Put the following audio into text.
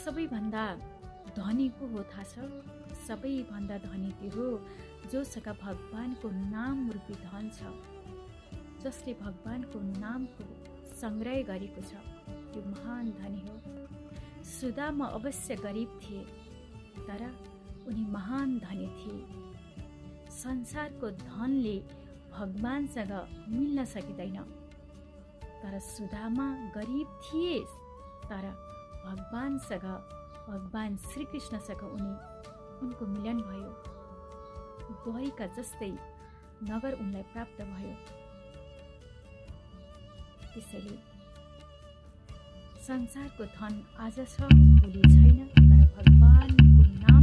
सबैभन्दा धनी को हो थाहा छ? सबैभन्दा धनी त्यो हो जोसँग भगवानको नाम रूपी धन छ, जसले भगवानको नामको संग्रह गरेको छ, त्यो महान धनी हो। सुदामा अवश्य गरिब थिए, तर उनी महान धनी थिए। संसारको धनले भगवानसँग मिल्न सकिँदैन, तर सुदामा गरिब थिए, तर भगवानसँग, भगवान श्रीकृष्णसँग उनको मिलन भयो। द्वारिका जस्तै नगर उनलाई प्राप्त भयो। त्यसैले संसारको धन आज छ, भोलि छैन, तर भगवानको नाम